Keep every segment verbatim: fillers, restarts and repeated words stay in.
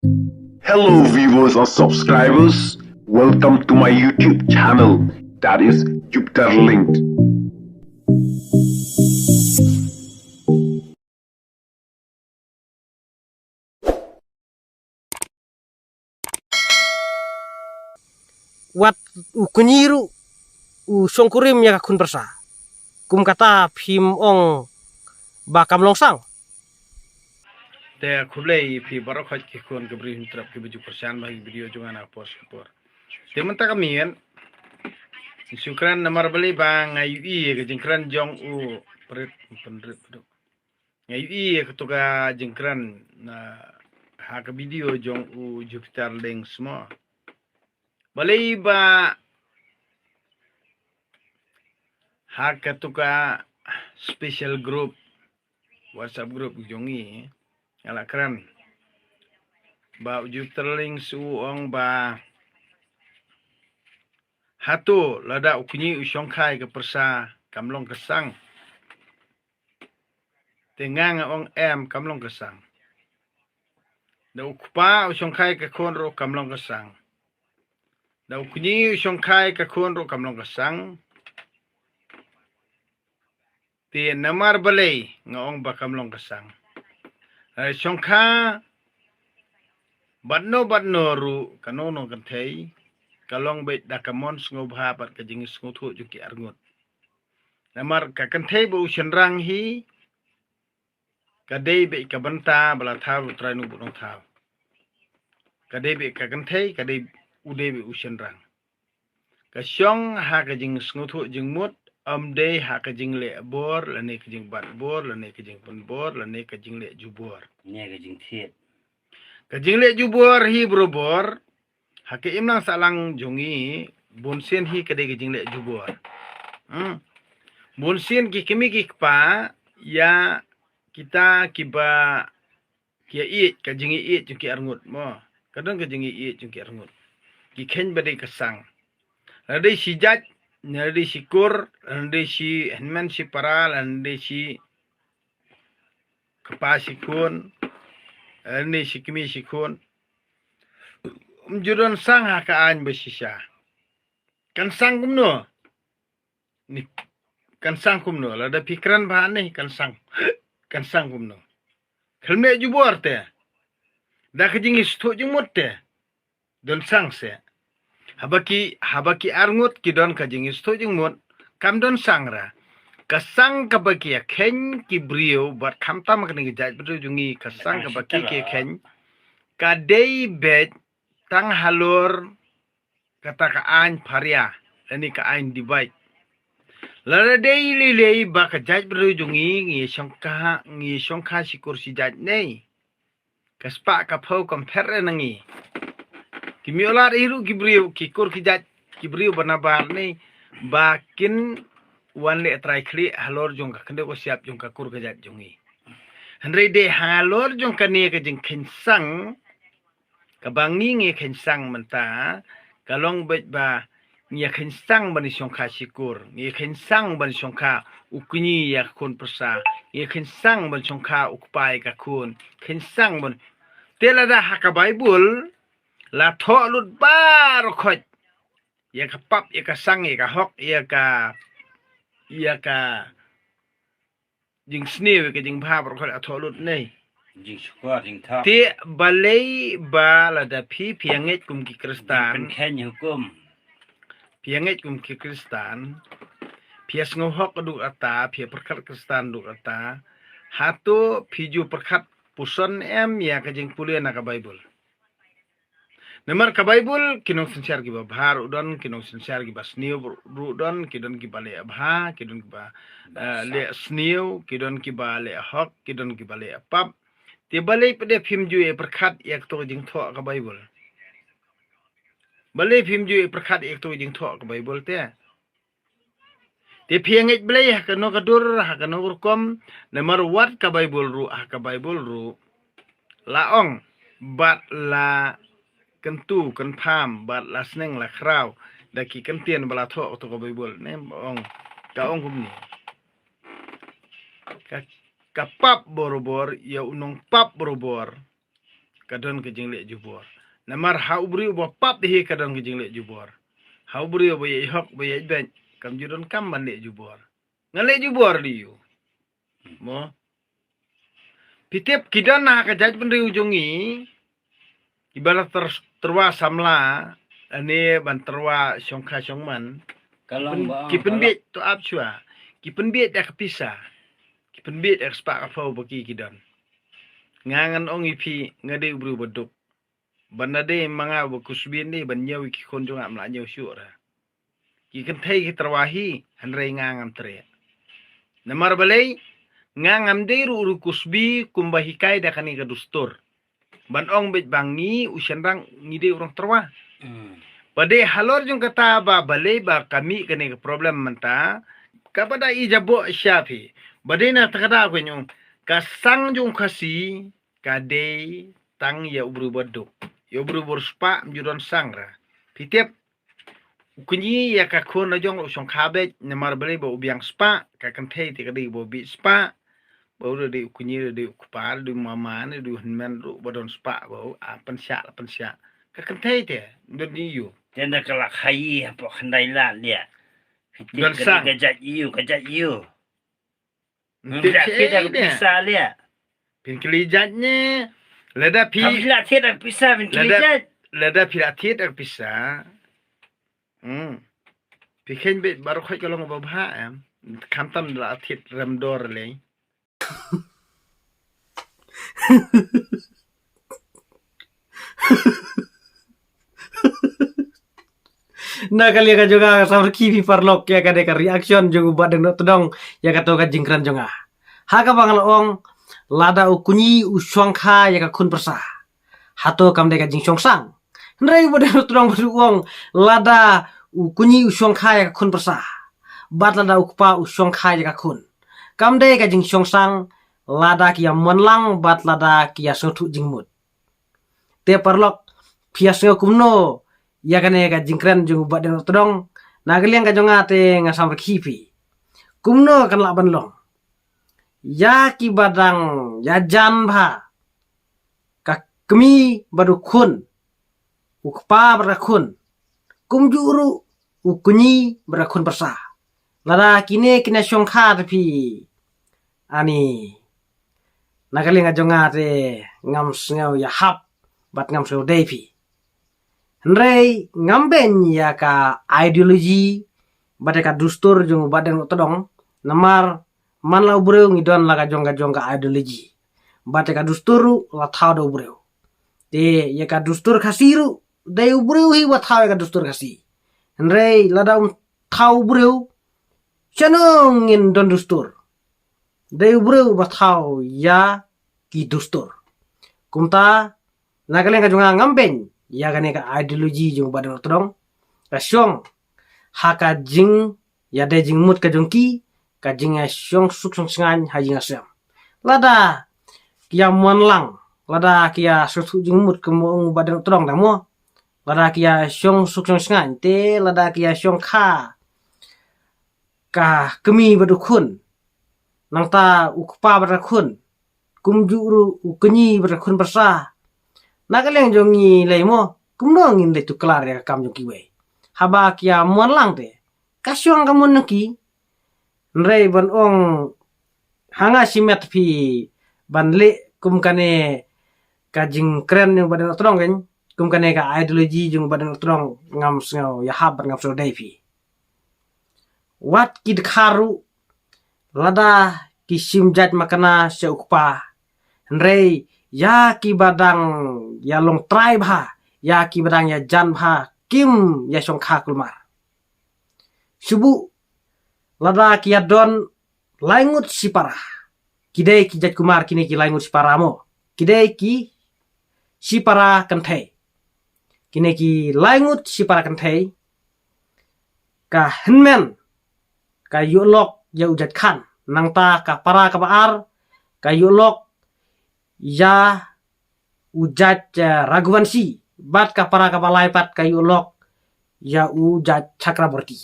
Hello viewers and subscribers, welcome to my YouTube channel, that is Jupiter Linked. Wat u kñi ruh u shongkurim ïa ka khun pyrsa. Kum kata phim ong ba kam long sang. Te khublei phi baroh khoit ki khun ki briew hyntrep kiba ju kyrshan ba ki video jong nga na por sha por. Te mynta ka miet shu kren namar balei ba nga ïohi ïa ka jingkren jong u prit pynrit pynrit. Nga ïohi ïa katu ka jingkren na ha ka video jong u Jupiter Links mo. Balei ba ha katu ka special group, WhatsApp group jong ngi, nga la kren ba u Jupiter Links u ong ba hato lada u kñi u shongkha ïa ka pyrsa kam long ka sang. Te nga nga ong em, kam long ka sang. Da u kpa u shongkha ïa ka khun ruh kam long ka sang. Da u kñi u shongkha ïa ka khun ruh kam long ka sang. Te namar balei nga ong ba kam long ka sang. Eh, shongkha bad no bad no ruh kano kano ka kynthei ka long beit da ka mon sngewbha bad ka jingsngewthuh jong ki arngut. Namar ka kynthei ba u shynrang hi ka dei beit ka bynta ba la thaw u Trai Nongbuh Nongthaw. Ka dei beit ka kynthei, ka dei, u dei beit u shynrang. Ka shong ha ka jingsngewthuh jingmut, ym dei ha ka jingleh bor lane ka jingbat bor lane ka jingpynbor lane ka jingleh jubor. Ne ka jingthied. Ka jingleh jubor hi barabor ha ka imlang sahlang jong ngi, bunsien hi ka dei ka jingleh jubor. Hmm. Bunsien ki kmie ki kpa ïa kita kiba ki ïeit, ka jingïeit jong ki arngut mo. Ka don ka jingïeit jong ki arngut. Ki kheiñ ba dei ka sang. Lada dei shi jait, lada dei shi kur, lada dei shi hynmen shi para, lada dei shi kpa shi khun, lada dei shi kmie shi khun. Ym ju don sang ha ka aiñ ba shisha. Kan sang kumno? Ni, kan sang kumno? Lada phi kren bha ni kan sang. Kan sang kumno? Khlem leh jubor te. Da ka jingsngewthuh jingmut te. Don sang se. Haba ki, haba ki arngut ki don ka jingsngewthuh jingmut, kam don sang ra. Ka sang kaba ki ïa kheiñ ki briew bad khamtam kane ka jaitbynriew jong ngi, ka sang kaba ki ki ïa kheiñ ka dei beit tang halor kata ka aiñ pharia lane ka aiñ divide. Lada dei lei lei ba ka jaitbynriew jong ngi ngi shongkha, ngi shongkha shi kur shi jait ne, ka spah ka phew kam pher na ngi. Kim ïoh lad hi ruh ki briew, ki kur ki jait, ki briew ba nabar ne ba kin wan leh trai khlieh halor jong ka khyndew ka shyiap jong ka kur ka jait jong ngi. Hynrei dei halor jong kane ka jingkheiñ sang kaba ngi ngi kheiñ sang mynta ka long beit ba ngi ïa kheiñ sang ban shongkha shi kur, ngi ïa kheiñ sang ban shongkha u kñi ïa ka khun pyrsa, ngi ïa kheiñ sang ban shongkha u kpa ïa ka khun, kheiñ sang ban. Te lada ha ka Baibl la thoh lut baroh khoit ïa ka pap, ïa ka sang, ïa ka hok, ïa ka, ïa ka jingsniew, ïa ka jingbha baroh khoit la thoh lut ne. Jingshukor, jingthok. Te balei ba lada phi, phi ïa ngeit kum ki Khristan. Jingpynkheiñ hukum. Phi ïa ngeit kum ki Khristan. Phi ïa sngew hok haduh katta, phi ïa pyrkhat Khristan haduh katta. Hato phi ju pyrkhat puson em ïa ka jingpule na ka Baibl. Namar ka Baibl ki nongsynshar kiba bha ruh don, ki nongsynshar kiba sniew ruh don, ki don kiba leh bha, ki don kiba, eh, leh sniew, ki don kiba leh hok, ki don kiba leh pap. Te balei pat de phim ju ïa pyrkhat ïa kato ka jingthoh ka Baibl? Balei phim ju ïa pyrkhat ïa kato ka jingthoh ka Baibl te? Te phi ïa ngeit Blei ha kano ka dur, ha kano ka rukom, namar wat ka Baibl ruh, ha ka Baibl ruh la ong bad la kyntu kynpham bad la sneng la khraw da ki kyntien ba la thoh kato ka Baibl ne, ong, ka ong kumne. Ka, ka pap borabor ïa u nongpap borabor. ka don ka jingleh jubor. Namar ha u briew uba pap hi ka don ka jingleh jubor. Ha u briew uba ïai hok, uba ïai beit, kam ju donkam ban leh jubor. Ngan leh jubor ïa u. Mo. Phi tip ki don ha ka jaitbynriew jong ngi, kiba la tyrwa samla, lane ban tyrwa shongkha shongman. Ki pynbieit, to ap shuwa. Ki pynbieit da ka pisa. Ki pynbieit da ka spah ka phew ba ki ki don. Nga ngan ong ïa phi, nga dei u briew ba duk. Ban da dei ma nga ba Kusbi, ban ñiew ïa ki khun jong nga, ym lah ñiew shuh re. Ki kynthei ki tyrwa hi, hynrei nga ngam treh. Namar balei, nga ngam dei ruh u Kusbi kumba hikai da kane ka dustur. Ban ong beit ba ngi u shynrang ngi dei u rong tyrwa. Ba dei halor jong kata ba balei ba ka mih kane ka problem mynta. Kaba da i jaboh sha phi. Ba dei na ta ka da ko nyong. Ka sang jong Khasi, ka dei tang ïa u briew ba duk. Ïa u briew ba spah, ym ju don sang re. Phi tip, u kñi ïa ka khun la jong u shongkha beit, namar balei ba u biang spah, ka kynthei te ka dei ba u biang spah, ba u dei u kñi, dei u kpa, dei u mama, dei u hynmen ruh ba don spah, ba u, ah, pynshah la pynshah. Ka kynthei te, don ni ïu. Te na ka la khaïi hapoh khyndai lad leh. Don sang. Ka jait ïu, ka jait ïu. Phi la thied da ka pisa leh. Phin kylli jait ne. Lada phi, phi la thied da ka pisa, phin kylli jait. Lada phi la thied da ka pisa. Hmm. Phi kheiñ beit baroh khoit ka long ba bha em. Khamtam la thied rem dor lei. Na ka liang ka jong nga, nga samrkhie phi paralok ïa kane ka reaction jong u Bah Deng Dohtdong ïa kato ka jingkren jong nga. Ha kaba nga la ong, lada u kñi u shongkha ïa ka khun pyrsa, hato kam dei ka jingshongsang? Hynrei u Bah Deng Dohtdong u ong, lada u kñi u shongkha ïa ka khun pyrsa, bad lada u kpa u shongkha ïa ka khun, kam dei ka jingshongsang lada ki ïa mon lang bad lada ki ïa sngewthuh jingmut. Te paralok, phi ïa sngew kumno ïa kane ka jingkren jong u Bah Deng Dohtdong? Na ka liang ka jong nga te nga samrkhie phi. Kumno kan lah ban long ïa kiba dang ïajan bha, ka kmie bad u khun, u kpa bad ka khun, kumjuh ruh u kñi bad ka khun pyrsa? Lada kine kin ïa shongkha te phi, ani, na ka liang ka jong nga te ngam sngew ïahap bad ngam sngew dei phi. Hynrei ngam beiñ ïa ka ideology bad ïa ka dustur jong u Bah Deng Dohtdong, namar man la u briew ngi don la ka jong ka jong ka ideology. Bad ïa ka dustur ruh la thaw da u briew. Te ïa ka dustur Khasi ruh, dei u briew hi ba thaw ïa ka dustur Khasi. Hynrei lada um thaw u briew, shano ngin don dustur? Dei u briew ba thaw ïa ki dustur. Kumta, na ka liang ka jong nga ngam beiñ ïa kane ka ideology jong u Bah Deng Dohtdong. Ka shong ha ka jingïadei jingmut ka jong ki, ka jingïashong suk shong shngaiñ ha ïing ha sem. Lada ki ïa mon lang, lada ki ïa suk suk jingmut, kum u ong u Bah Deng Dohtdong da mo. Lada ki ïa shong suk shong shngaiñ, te lada ki ïa shongkha ka kmie bad u khun, nangta u kpa bad ka khun, kumjuh ruh u kñi bad ka khun pyrsa, na ka liang jong ngi lei mo, kumno ngin leit tuklar ïa ka kam jong kiwei? Haba ki ïa mon lang te, ka shong ka mon na ki. Hynrei ban ong, ha nga shimet phi ban leh kum kane ka jingkren jong u Bah Deng Dohtdong kan, kum kane ka ideology jong u Bah Deng Dohtdong, ngam sngew ïahap bad ngam sngew dei phi. Wat ki dkhar ruh, lada ki shim jait makna sha u kpa, hynrei ïa kiba dang ïa long trai bha, ïa kiba dang ïajan bha, kim ïa shongkha kulmar. Shu buh lada ki ïa don lai ngut shipara. Ki dei ki jait kumar kine ki lai ngut shipara mo. Ki dei ki shipara kynthei. Kine ki lai ngut shipara kynthei, ka hynmen ka ïoh lok ïa u jait khan. Nangta ka para kaba ar ka ïoh lok ïa u jait, eh, Raghuvanshi. Bad ka para kaba lai pat ka ïoh lok ïa u jait Chakraborty.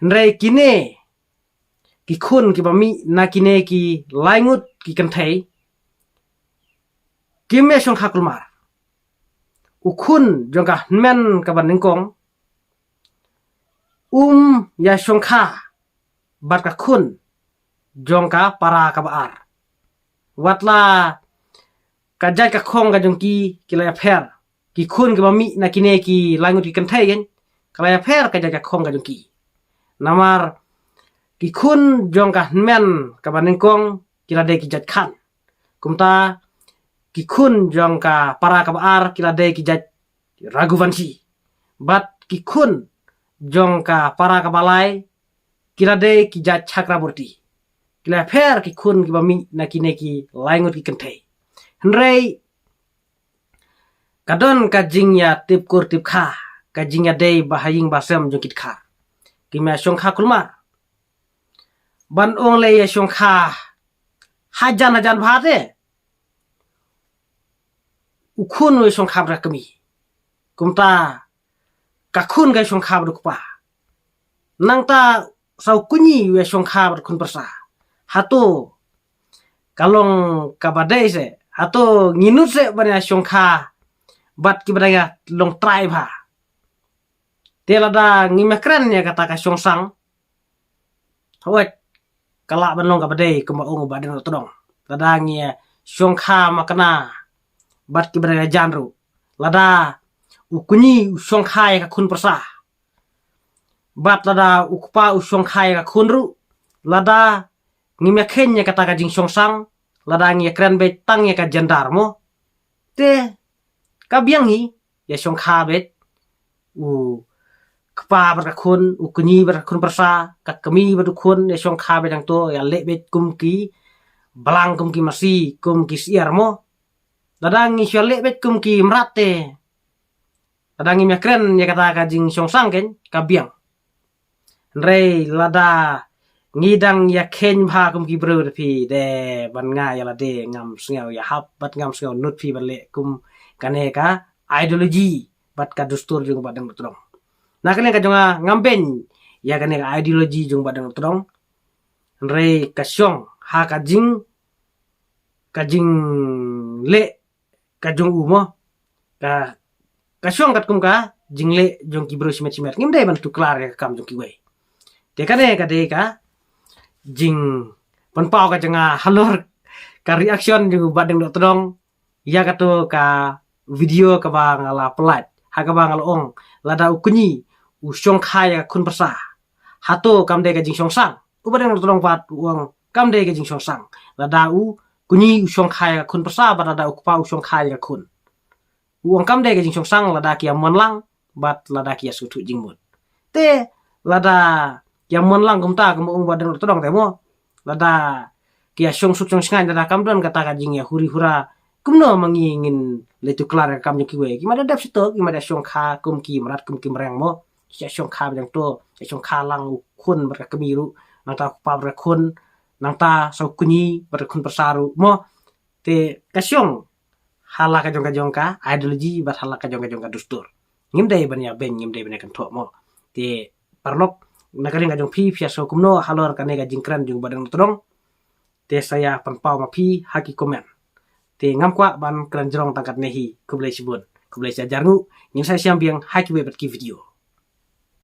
Hynrei kine ki khun kiba mih na kine ki lai ngut ki kynthei, Kim ïa shongkha kulmar. U khun jong ka hynmen kaba nyngkong um ïa shongkha bad ka khun jong ka para kaba ar. Wat la ka jait ka khong ka jong ki ki la ïapher. Ki khun kiba mih na kine ki lai ngut ki kynthei kan, ka la ïapher ka jait ka khong ka jong ki. Namar ki khun jong ka hynmen kaba nyngkong ki la dei ki jait Khan. Kumta ki khun jong ka para kaba ar ki la dei ki jait Raghuvanshi. Bad ki khun jong ka para kaba lai ki la dei ki jait Chakraborty. Ki la ïapher ki khun kiba mih na kine ki lai ngut ki kynthei. Hynrei ka don ka jingïatip kur tip kha, ka jingïadei ba ha ïing ba sem jong ki dkhar. Kim ïa shongkha kulmar. Ban ong lei ïa shongkha hajan hajan bha te, u khun u ïa shongkha bad ka kmie. Kumta ka khun ka ïa shongkha bad u kpa. Nangta sa u kñi u ïa shongkha bad u khun pyrsa. Hato ka long kaba dei se, hato ngi nud se ban ïa shongkha bad kiba dang ïa long trai bha? Te lada ngim ïa kren ïa kata ka shongsang, hooid, ka lah ban long kaba dei kumba ong u Bah Deng Tdong. Lada ngi ïa shongkha makna bad kiba dang ïa jan ruh, lada u kñi u shongkha ïa ka khun pyrsa, bad lada u kpa u shongkha ïa ka khun ruh, lada ngim ïa kheiñ ïa kata ka jingshongsang, lada ngi ïa kren beit tang ïa ka gender mo, te ka biang hi. Ïa shongkha beit u kpa bad ka khun, u kñi bad ka khun pyrsa, ka kmie bad u khun, ïa shongkha beit hangto, ïa leh beit kum ki blang, kum ki masi, kum ki syiar mo. Lada ngi shu ïa leh beit kum ki mrad te, lada ngim ïa kren ïa kata ka jingshongsang kan, ka biang. Hynrei lada ngi dang ïa kheiñ bha kum ki briew te phi, de ban nga ïa lade ngam sngew ïahap bad ngam sngew nud phi ban leh kum kane ka ideology bad ka dustur jong u Bah Deng Tdong. Na kane ka jong nga ngam beiñ ïa kane ka ideology jong u Bah Deng Tdong. Hynrei ka shong ha ka jing, ka jingleh ka jong u mo, ka, ka shong katkum ka jingleh jong ki briew shimet shimet. Ngim dei ban tuklar ïa ka kam jong kiwei. Te kane ka dei ka jingpynpaw ka jong nga halor ka reaction jong u Bah Deng Tdong ïa kato ka video kaba nga la pyllait, ha kaba nga la ong, lada u kñi u shongkha ïa ka khun pyrsa, hato kam dei ka jingshongsang? U Bah Deng Tdong pat u ong kam dei ka jingshongsang. Lada u kñi u shongkha ïa ka khun pyrsa bad lada u kpa u shongkha ïa ka khun, u ong kam dei ka jingshongsang lada ki ïa mon lang bad lada ki ïa sngewthuh jingmut. Te lada ki ïa mon lang kumta, kumba ong u Bah Deng Tdong te mo, lada ki ïa shong suk shong shngaiñ, lada kam don kata ka jingïa huri hura, kumno ma ngi ngin leh tuklar ïa ka kam jong kiwei? Ki ma da dep shitom, ki ma da shongkha kum ki mrad kum ki mreng mo. Ki ïa shongkha beit hangto, ki ïa shongkha lang u khun bad ka kmie ruh, nangta u kpa bad ka khun, nangta sa u kñi bad ka khun pyrsa ruh mo. Te ka shong ha la ka jong ka jong ka ideology bad ha la ka jong ka jong ka dustur. Ngim dei ban ïa beiñ, ngim dei ban ïa kynthoh mo. Te paralok, na ka liang ka jong phi, phi ïa sngew kumno halor kane ka jingkren jong u Bah Deng Tdong? Te sa ïa pynpaw ma phi ha ki comment. Te ngam kwah ban kren jrong tang katne hi. Khublei shibun, khublei shihajar nguh. Ngin sa ïashem biang ha kiwei pat ki video.